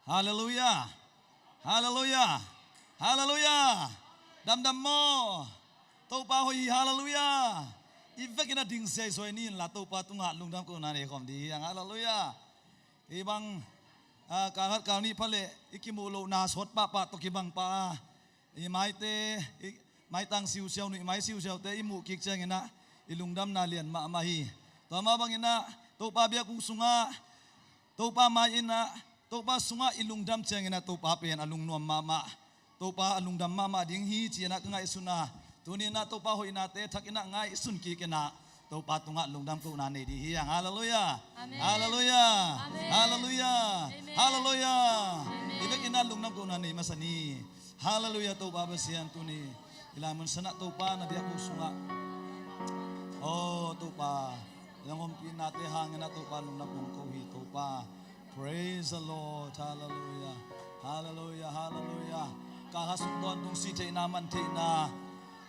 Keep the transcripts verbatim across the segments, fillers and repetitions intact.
Halleluiah. Halleluiah. Halleluiah. Damdam maw? Topa hoih hi. Halleluiah. I vekin a dingsia i suai ni inla Topa tungah lungdam kohna nei khawm ding hi hang. Halleluiah. Hih bang, ah, kal khat kal nih pha leh i kimuh lohna sawt pahpah tawh kibang pah a, i maite, i maitang siusiau, nuih mai siusiaute i muh kik cianginah i lungdamna lian mahmah hi. Tua mah banginah Topa biakbuk sungah, Topa mai innah, Topa sungah i lungdam cianginah Topa pen a lungnuam mahmah, Topa a lungdam mahmah ding hi ci-inah ka ngaihsun a, tuni inah Topa hoihnate thak inah ngaihsun kik inah Topa tungah lungdam kohna nei ding hi hang. Halleluiah. Amen. Halleluiah. Amen. Halleluiah. Amen. Halleluiah. Amen. I vekin ah lungdam kohna nei masa ni. Halleluiah. Topa Pasian, tuni i lai mun sanah Topa na biakbuk sungah, oh Topa, i hong ompihnate hangin ah Topa lungdam kong ko hi Topa. Praise the Lord. Halleluiah. Halleluiah. Halleluiah. Kal khat sung tawntung si theihna, man theihna,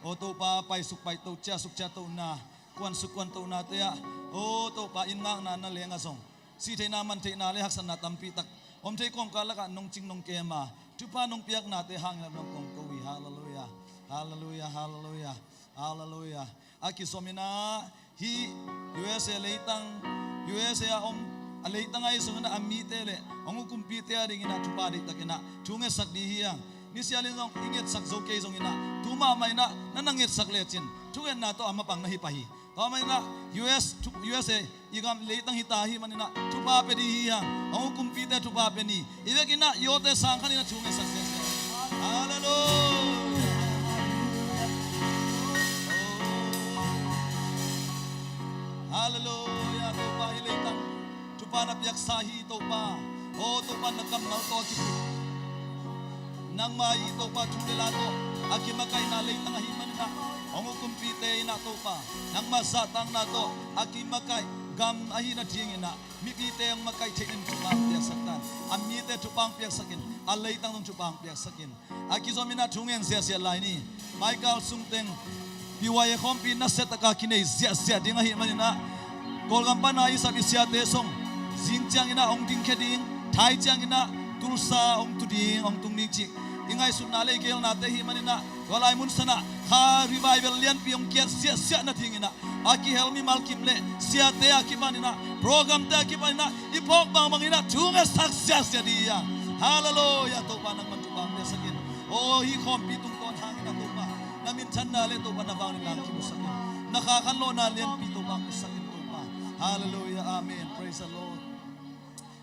oh Topa, paisuk paito, ciahsuk ciahtohna, kuansuk kuantohnate ah, oh Topa, inn ngakna na lengah zong si theihna, man theihna le haksatna tampi tak om thei kawmkal lakah nong cing nong kem a, thupha nong piaknate hangin ah lungdam kong ko hi. Halleluiah. Halleluiah. Halleluiah. Halleluiah. A kizom inah hih U S A leitang, U S A a om, a leitang ahi zongin ah a mite le hong uh kumpite a dinginah thupha deihtakinah thu ngetsak ding hi hang. Nisialin zong i ngetsak zo kei zonginah tu mahmah inah na na ngetsak lecin thungetna tawh a mapang na hi pah hi. Tua mah inah U S, U S A i gam leitang hi ta ahih maninah thupha pia ding hi hang. Hong uh kumpite thupha pia ni. I vekinah i awte sang khaninah thu ngetsak sese. Halleluiah. Halleluiah. Topa, hih leitang thupha na piaksa hi Topa. Oh Topa, na kammal tawh a kipuk, nangmah i Topa thu le la tawh a kimakaihna leitang ahih maninah hong uh kumpite inah Topa, nangmah zahtakna tawh a kimakaih gam ahihna dinginah mipite hong makaih theih in thupha hong piaksak tan. A mite thupha hong piaksakin, a leitang zong thupha hong piaksakin. A kizom inah thu ngen siasia lai ni. Maikal sungteng B Y A khawmpi nasia taka kinei siasia ding ahih maninah Kawlgam pana i sap i siate zong zing cianginah hong dingkhia ding, thai cianginah Tulsa hong tu ding, hong tung ding cih i ngaihsutna le i geelnate ahih maninah tua lai mun sanah kha revival lianpi hong kiat siasia na dinginah a kihel mimal kim le siate a kipaninah, programte a kipaninah i phawk bangbang inah thu ngetsak siasia dih hi hang. Halleluiah. Topa, nangman thupha hong piaksakin. Oh, hih khawmpi tungtawn hanginah Topa, na minthanna le Topa na vangliatna hong kimusakin. Na kha khanlawhna lianpi Topa hong musakin Topa. Halleluiah. Amen. Praise the Lord.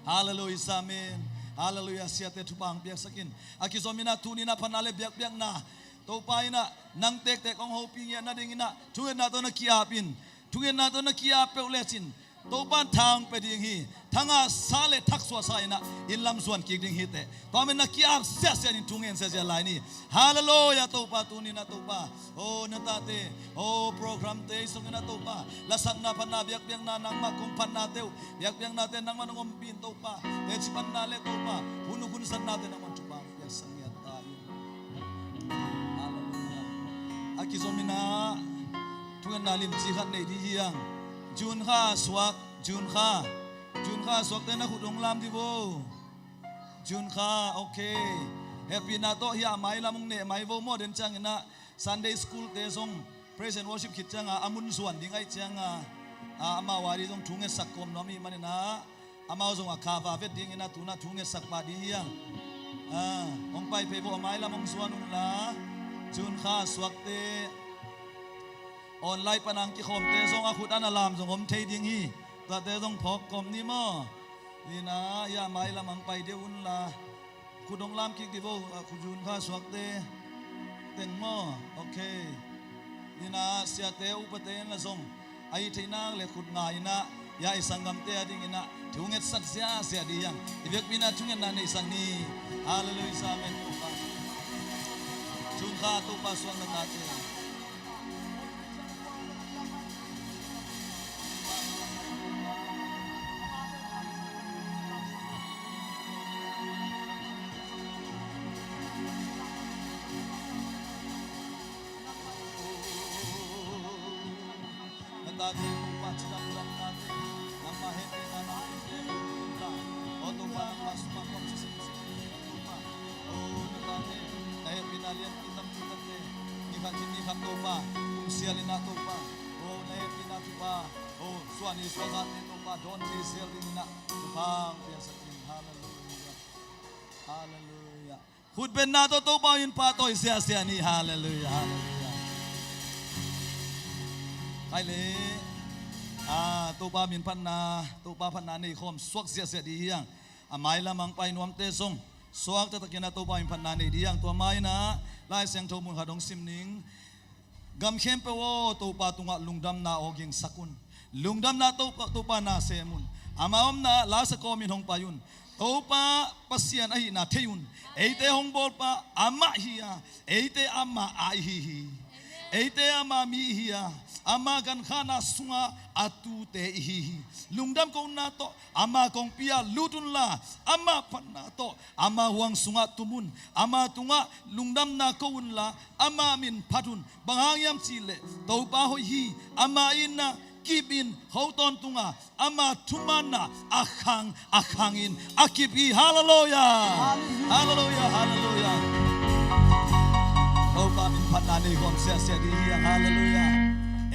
Halleluiah. Amen. Halleluiah. Siate thupha hong piaksakin. A kizom inah tuni inah phatna le biakpiakna Topa inah nang tektek hong hopih ngiat nadinginah thungetna tawh na ki-ap in. Thungetna tawh na ki-ap peuh lecin Topa in tha hong pia ding hi. Thangahsa le thaksuahsa inah inn lam zuan kik ding hi teh. Tua manin na ki-ap siasia in thu ngen siasia lai ni. Halleluiah. Topa, tuni inah Topa, oh, na tate, oh, programte i sungin ah Topa, lasakna, phatna, biakpiakna, nangmah kong phatnate uh, biakpiaknate nangmah nong ompih in Topa, teci panna le Topa, hun uh hun sannate nangmah thupha hong piaksak ngiat ta in. Halleluiah. A kizom inah thungetna limci khat nei dih hi hang. June kha suak, June kha, June kha suakte na khut hong lam dih vo. June kha, ok. Hehpihna tawh hih a mailam hong neh mai vo maw, den cianginah Sunday school-te zong praise and worship khit cianga a mun zuan ding ahih cianga, a, amau a dih zong thu ngetsak kawm nuam ahih maninah amau zong a kha va vet dinginah tunah thu ngetsak pah dih hi hang. A, hong pai phei vo, a mailam hong zuan unla. June kha suakte, online pana hong kikhawmte zong a khut a na lam zong om thei ding hi. Tuate zong phawk kawm ni maw. Inah, hih a mailam hong pai deuh unla. Khut hong lam kik dih vo, a, khut, June kha suakte teng maw? Ok. Inah siate upate in la zong a hih theih nak le khut nga inah, hih a i sanggamte a dinginah thu ngetsak siasia dih hi hang. I biakpi inah thungetna neihsak ni. Halleluiah. Amen. Topa, June kha Topa suak na tate. Na tate Topa cidamdamnate nangmah hehpihna nangmah hehpihna, aw Topa, nangmah sungah kong cisem cisem Oh, nuntakna, na hehpihna lianpi tampi takte, ni khat khit ni khat Topa, kum sial in ah Topa, oh, na hehpihna thupha, oh, suan i suak ah te Topa, dawn thei zel dingin ah thupha piaksak in. Halleluiah. Halleluiah. Khutbetna tawh Topa min phat tawh i siasia ni. Halleluiah, halleluiah. Khai le, ah, Topa min phatna, Topa phatna nei khawm suak siasia dih hiang. A mailam ah hong pai nuamte zong suak taktakin ah Topa min phatna nei dih hiang. Tua ma-in ah Lai Siangtho mun khat hong sim ning. Gam khempeuh aw, Topa tungah lungdamna aw gingsak un. Lungdamna Topa, Topa na sem un. Ama omna ah lasa kawmin hong pai un. Topa Pasian ahihna thei un. Eite hong bawlpa amah hi a, eite ama a i hi hi. Eite ama mi i hi a, ama gankhana sungah a tute i hi hi. Lungdam kohna tawh ama kongpi ah lut unla, ama phatna tawh ama huang sungah tum un. Ama tungah lungdamna ko unla, ama min phat un. Bang hang hiam cihleh Topa hoih hi. Ama in ah kip in, ho tawntung a, ama thumanna a khang, a khang in a kip hi. Halleluiah. Halleluiah, halleluiah. Topa min phatna nei khawm siasia dih hiang. Halleluiah.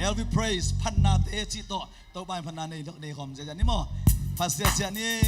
Every praise, phatnate cih tawh Topa min phatna nei, nei khawm siasia ni maw. Phat siasia ni.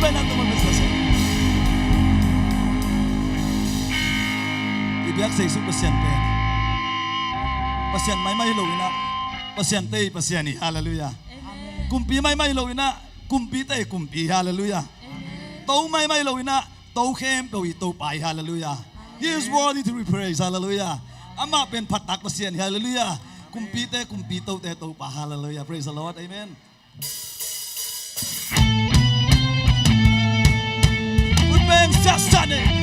Pai na, tua man Pasian. I biak Jesu Pasian pen Pasian maimai hi lo in ah, Pasian te i Pasian hi. Halleluiah. Amen. Kumpi maimai hi lo in ah, kumpi te i Kumpi hi. Halleluiah. Amen. To maimai hi lo in ah, to khempeuh i Topa hi. Halleluiah. He is worthy to be praised. Halleluiah. Amah pen phattak Pasian hi. Halleluiah. Kumpi te kumpi, to te Topa. Halleluiah. Praise the Lord. Amen. Kun peng sasane.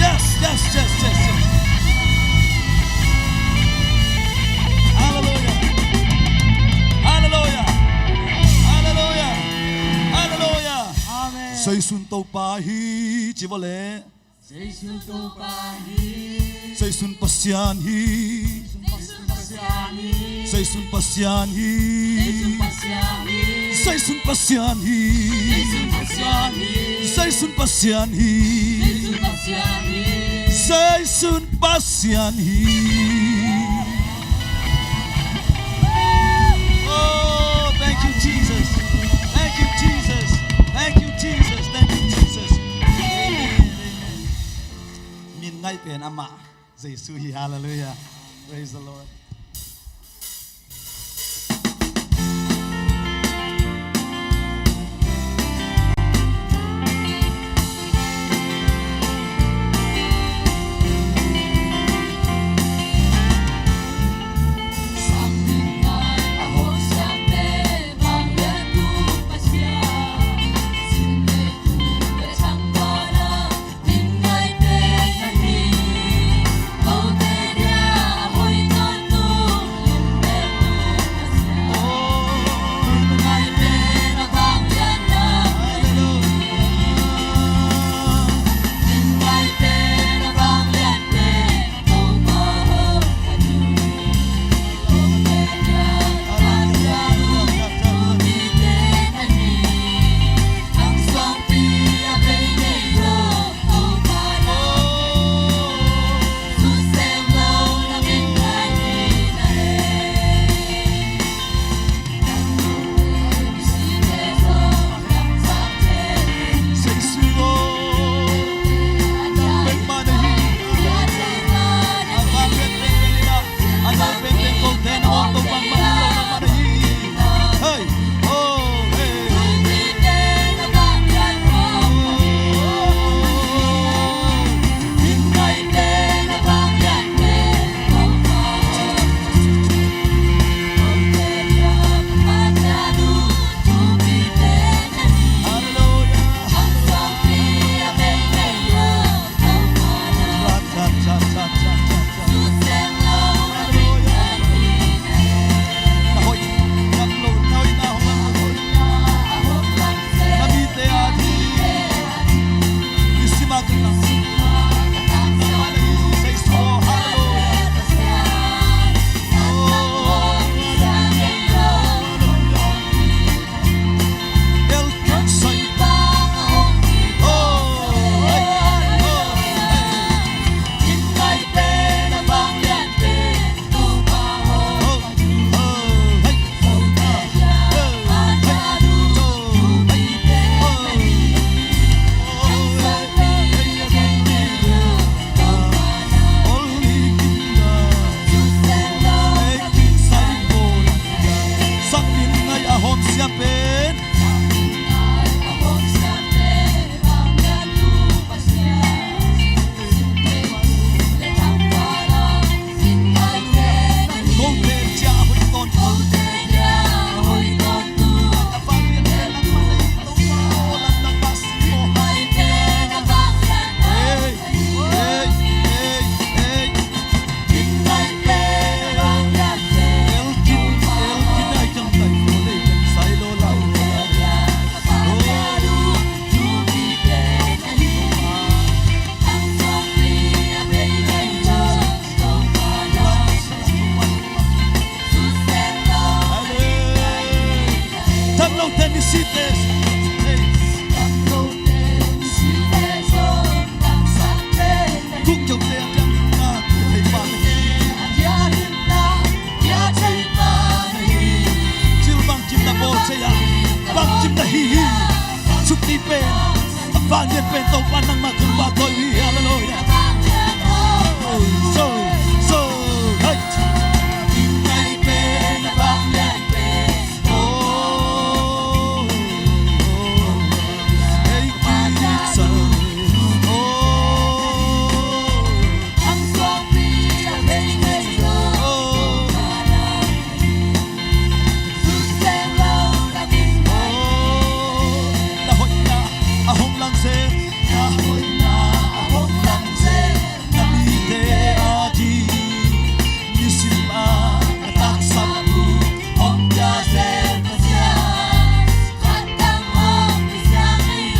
Yes, yes, yes, yes, yes. Hallelujah. Hallelujah. Hallelujah. Hallelujah. Amen. Zeisun Topa hi, ci vua leh. Zeisun Topa hi. Zeisun Pasian hi. Zeisun Pasian hi. Zeisun Pasian hi. Zeisun Pasian hi. Zeisun Pasian hi. Zeisun Pasian hi. Zeisun Pasian hi. Oh, thank you, Jesus. Thank you, Jesus. Thank you, Jesus. Thank you, Jesus. Amen. Amen. Min ngaih pen amah Jesu hi. Hallelujah. Praise the Lord. Pian pen Topa nangmah kong vak koi hi. Halleluiah. Oh, so, so, hey. Oh, oh, hey, Jesus. Oh, oh. Na hoihna a hong lang zen, na hoihna a hong lang zen, na mite ading nisim a na taksap uh hong pia zen Pasian. Khat dang hong pia zen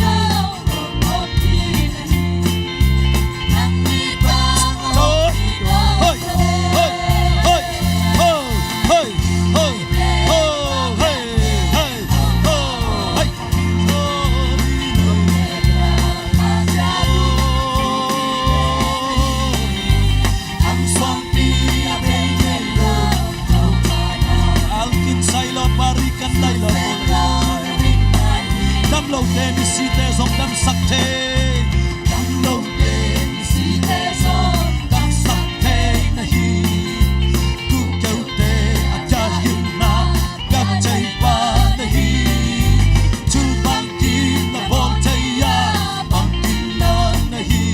lo. Damlote misite zong damsak thei. Damlote misite zong damsak thei na hi. Tukeute a kiat hinna, kiat thei pa na hi. Thu bangkim na bawl thei a, bangkim na na hi.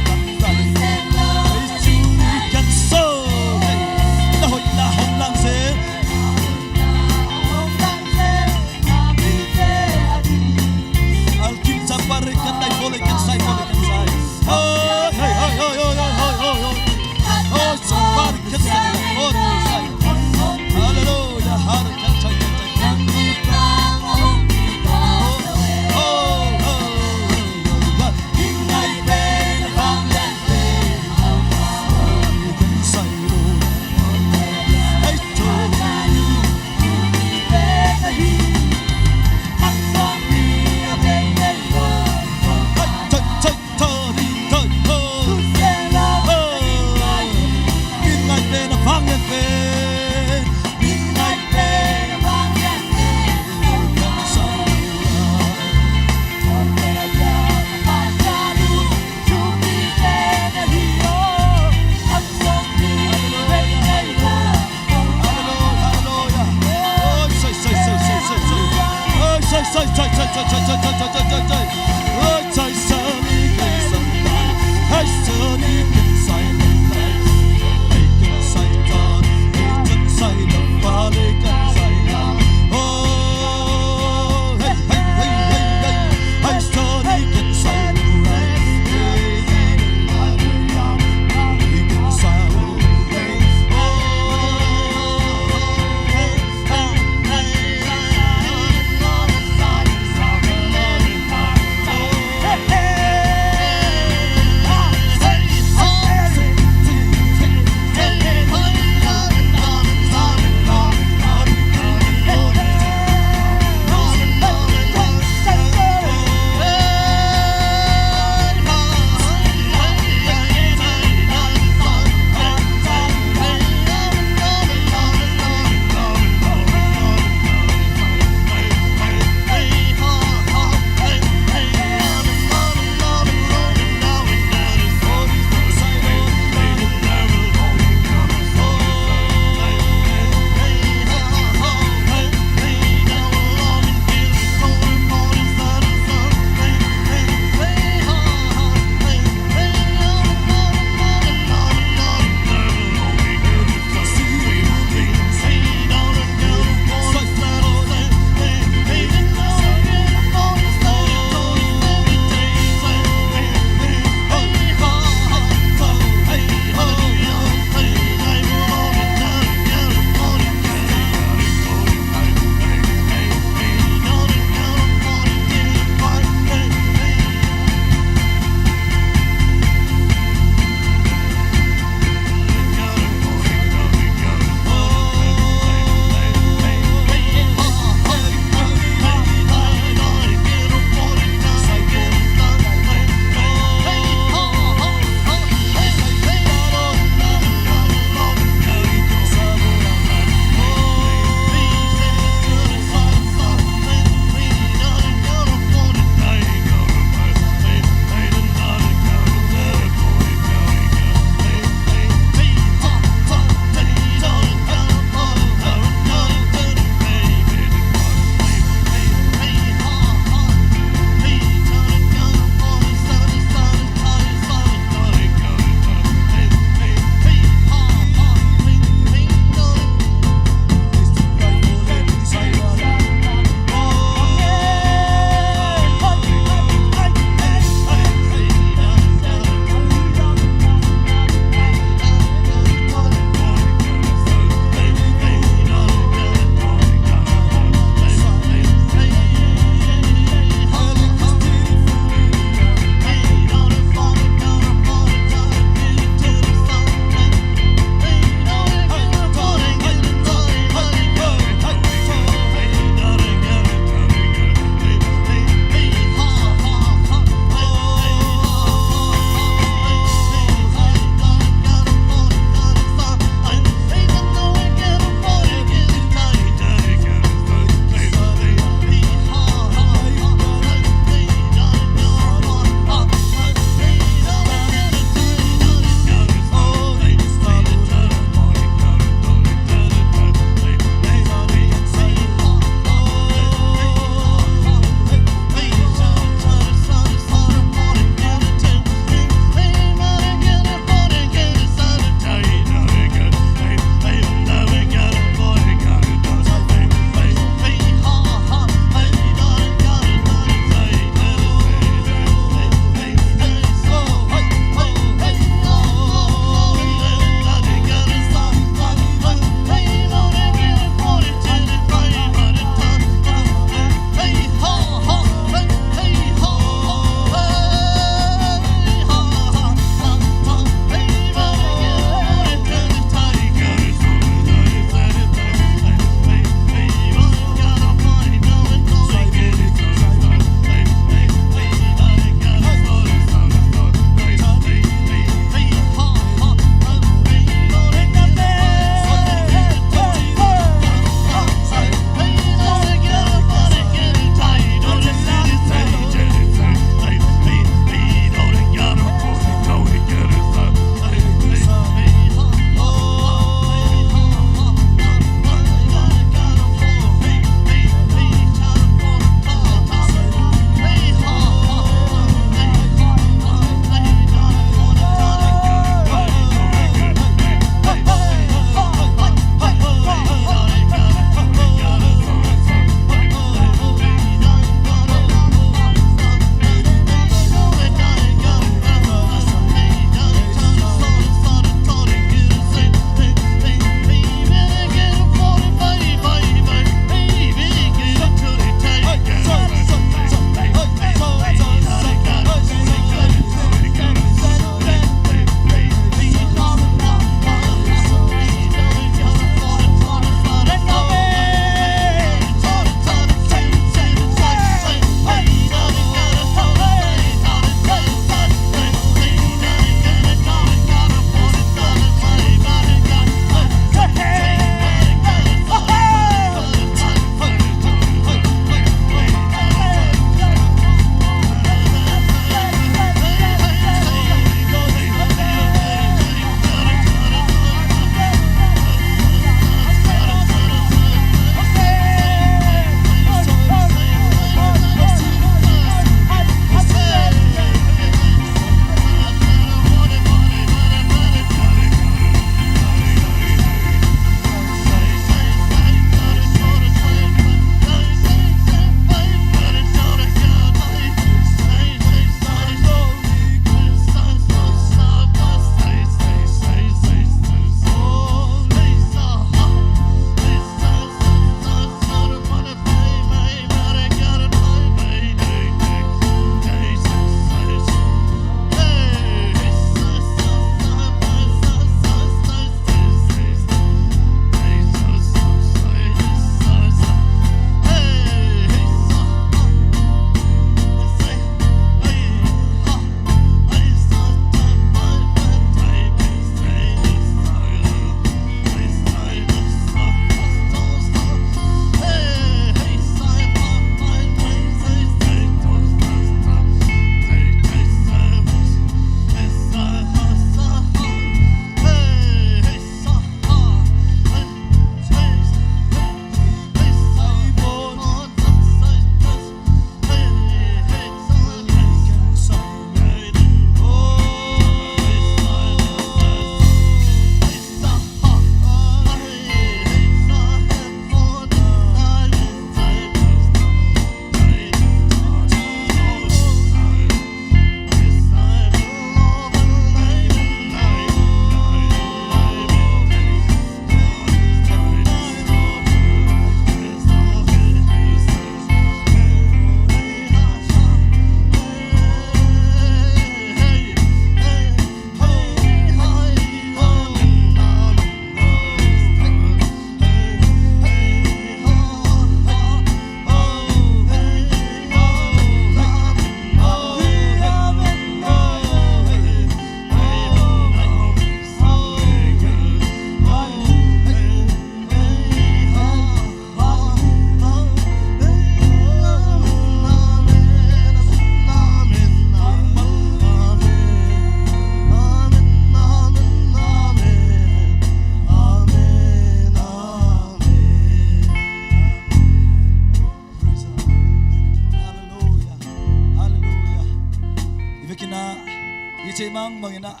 Bang bangin ah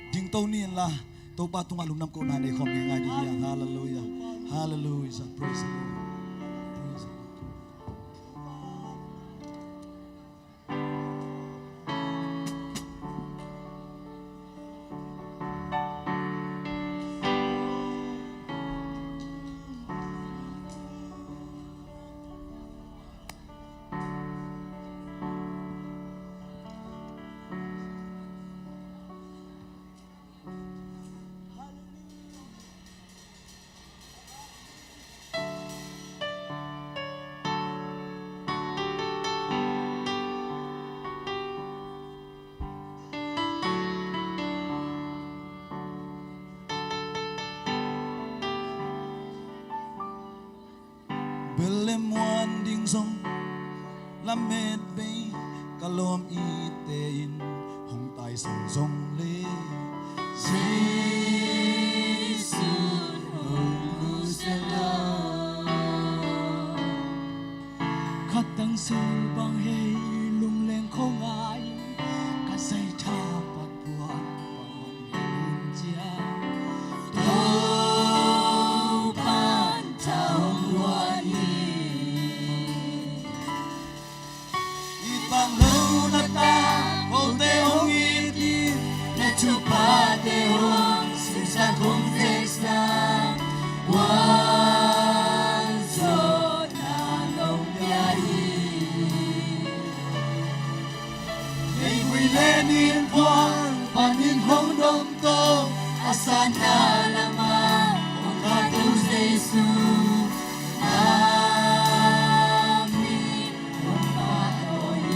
dingto ni inla, Topa tungah lungdam kohna nei khawm ni ngai ding hi hang. Halleluiah. Halleluiah. Praise the Lord. Praise the Lord. Bel le muan ding zong lamet bei, ka lawm ite in hong taisang zong le, Jesu hong nusia lo. Khatang sil bang hei lungleng kho ngai, ka zaitha pat buan bang hong nei hun cia, Topa'n tha hong luah hi. I pang lo na ta, kote hong it in, na thuphate hong simsak hong zeksa, gualzawhna nong pia hi. Ei vui le nin puang panin hong dom to, a sanna lama hong khat to Jesu, na min hong phat to hi.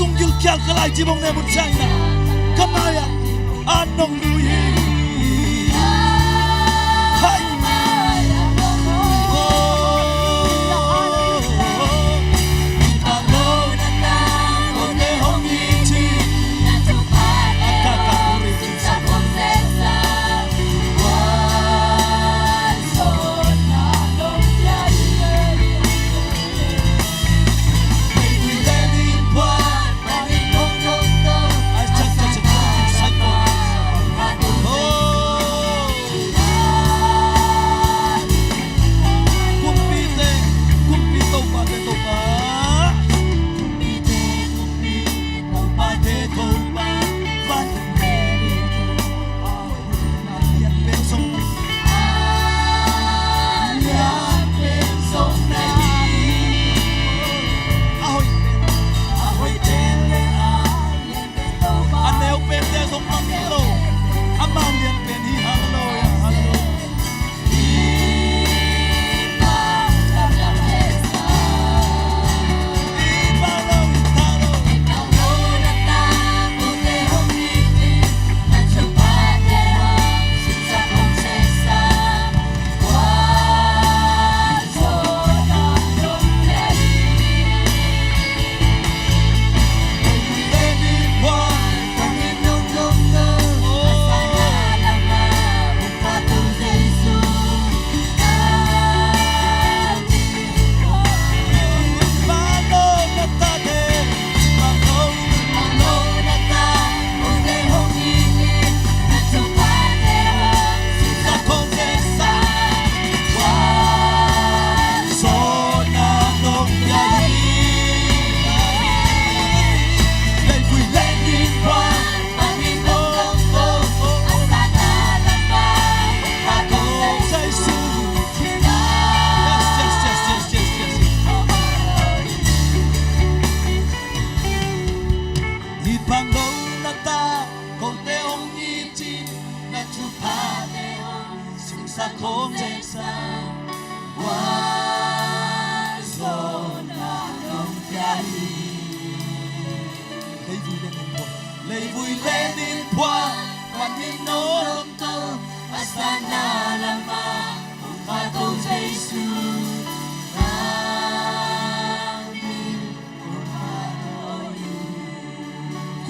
Sunggil kial ka lai ci bawng ne mun china ka mai-ah an nong lui hi. Hai.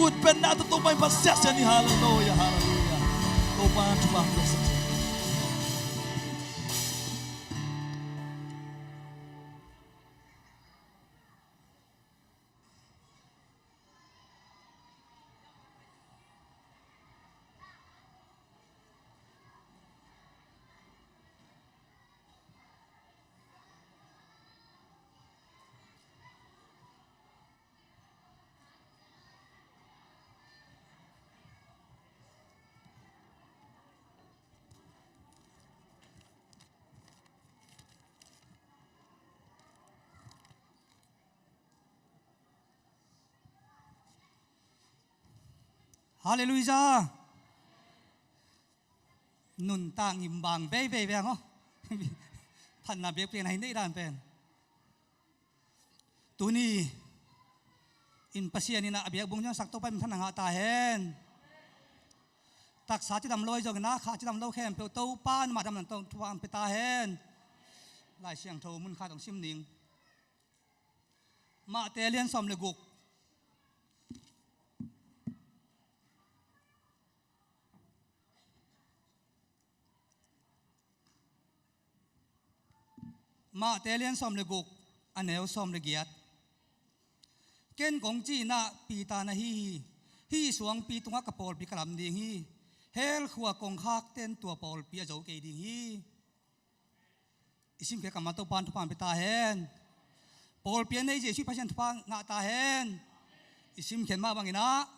Ut pen na tu tu mai pa sia sia ni. Hallelujah, hallelujah. Topa thupha pia sak. Hallelujah. Nuntak ngimbang veivei veng aw. Phatna biakpiakna hi neih dan pen. Tuni in Pasian in a biakbung ciang sak Topa in phatna ngah ta hen. Taksa cidam lo ahi zongin a kha cidam lo khempeuh Topa in mah dam nan tawh thupha pia ta hen. Lai Siangtho mun khat hong sim ning. Mate lian sawm le guk. Mate lian sawm le guk, a neu sawm le giat. Ken kong ci-in ah Peter na hi hi. Hih suangpi tungah ka pawlpi ka lam ding hi. Hell khua kongkhakte in tua pawlpi a zo kei ding hi. I simkhiat kammal Topa in thupha pia ta hen. Pawlpi a nei Jesuh Pasian thupha ngah ta hen. I simkhiat mah bangin ah